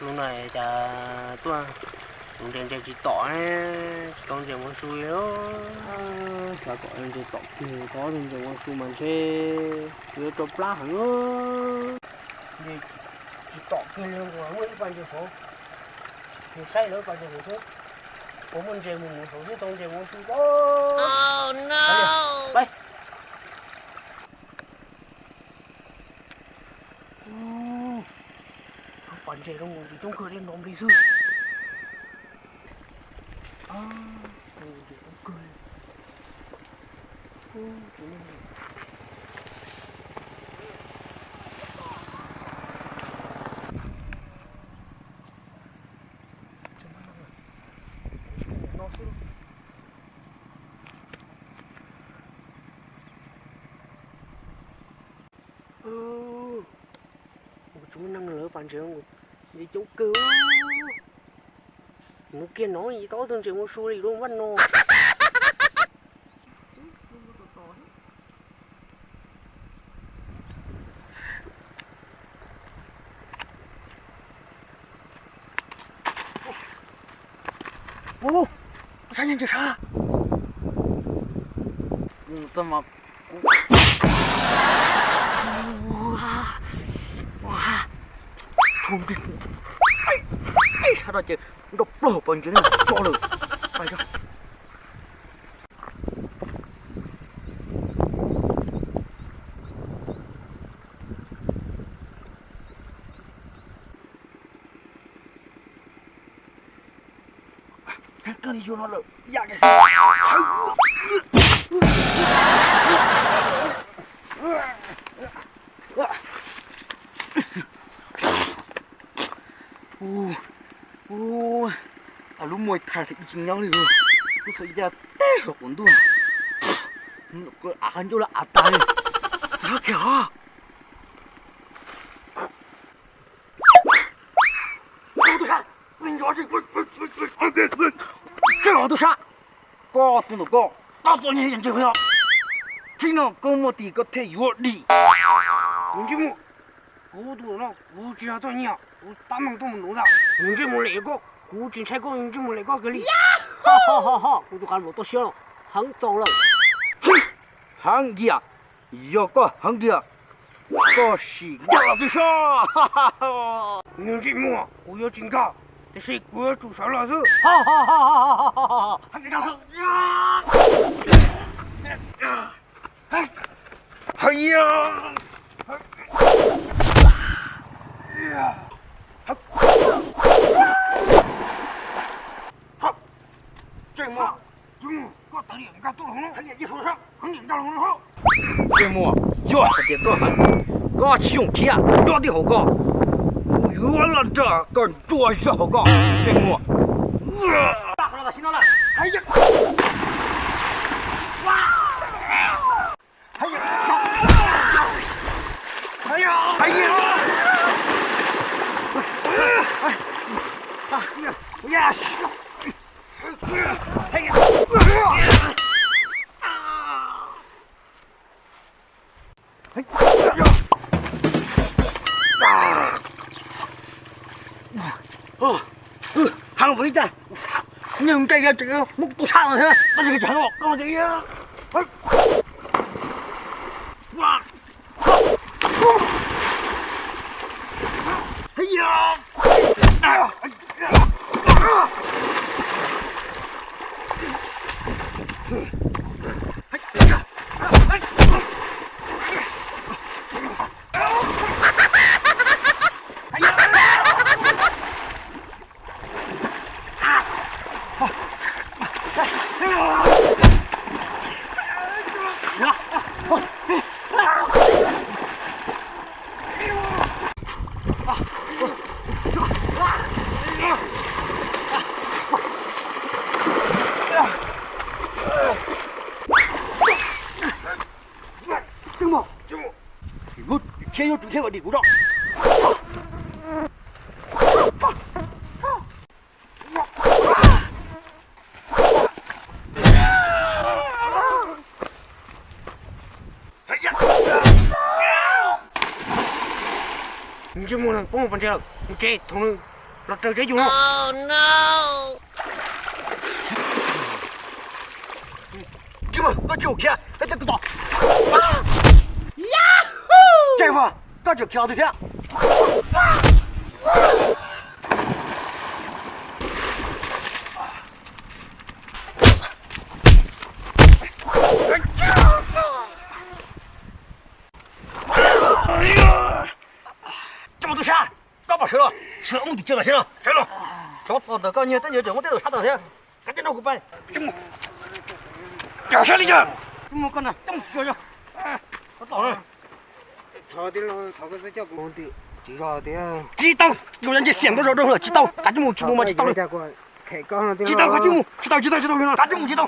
Hnub no cas tuaj ntses ntses tsis tom, tsis tau ntses ua su li. Xav kom ntses tom kiag, tau ntses ua su mas ntshe yuav rau plab heev. Tsis tom kiag li, muaj ib pas ntses hauv, mus saib lawv pas ntses hauv xwb, puas muaj ntses mus mus hauv xwb tau ntses ua su. Pas ntses rau mus ntses coob kawg li, nrov nplig xwb. Ntses coob kawg li. Tsis muaj neeg lawm, pas ntses ntses coob kawg. Hnub kiag no tau ob tug ntses ua su li lub vaj no. Ub, sab nyiag ntses sab. Txaj mas kuv sab no ces nrau plaub hauv pas ntses no tso lawm. Pais tso. Kawg li yus no lawm yam li. Ua, lub muaj thais tsis nyob li, lub txhua yaj teb hlo quav ntuj, av qab ncauj lawm av tas li. Txhob khiav os. Tub sab, tub sab, koj tus ntawm koj tab tom nyiag ntses os. Txij no koj muaj tis koj thiaj yuav dim. Kuv ntsej muag, kuv tus ntawm no kuv tsis yog tuaj nyiag, kuv tab meeg tuaj mus nuv ntag. Nws ntsej muag lem koj, kuv tsis ntshai koj ntsej muag lem koj kiag li. Ho ho ho, kuv tus qav luam toj siab los heev txaus lawm. Heev tiag, yog koj heev tiag, koj sim nkag los tib si. Nws ntsej muag kuv yuav tsis nkag, tiam sis kuv yuav tsum sawv los xwb. Ntsej muag, koj tawv liam nkag tuaj los no, tawv liam nkag los no. Ntsej muag, yog hais tias koj heev, koj tsis yooj khiav, nyob twj hauv koj, kuv yuav los nrog koj ntsua zog hauv koj, ntsej muag. Heev npaum li cas, nws nqe yog tseem muab kuv tua sab no thiab, koj tsis tseem los koj. Ntsej muag, thiab yuav tsum thiab kom dim kuv tso. Ntsej muag, poob pas ntses lawm, mus tsev, thov nws Los raws tsev yus no. Tsis muaj, koj tsis mus khiav, hais tias kuv tos. Tsis muaj, koj tseem khiav twg thiab? Tsis muaj, tus sab, koj pom sawv los, sawv los mus tim kiag los sawv los, sawv los. Xyov tos ntawm koj nyiag teb nyiag tseem muaj tej tus sab tawm thiab. Kav tsij nrog kuv pais. Cov sab li cas? Tsis muaj, koj na, coj mus tsis tso. Tsis tau, kuv yuav nce xiam ntau zog rau lawm, tsis tau, kav tsij mus, tsis mus mas tsis tau li. Tsis tau, kav tsij mus, tsis tau, tsis tau, tsis tau, kav tsij mus, tsis tau.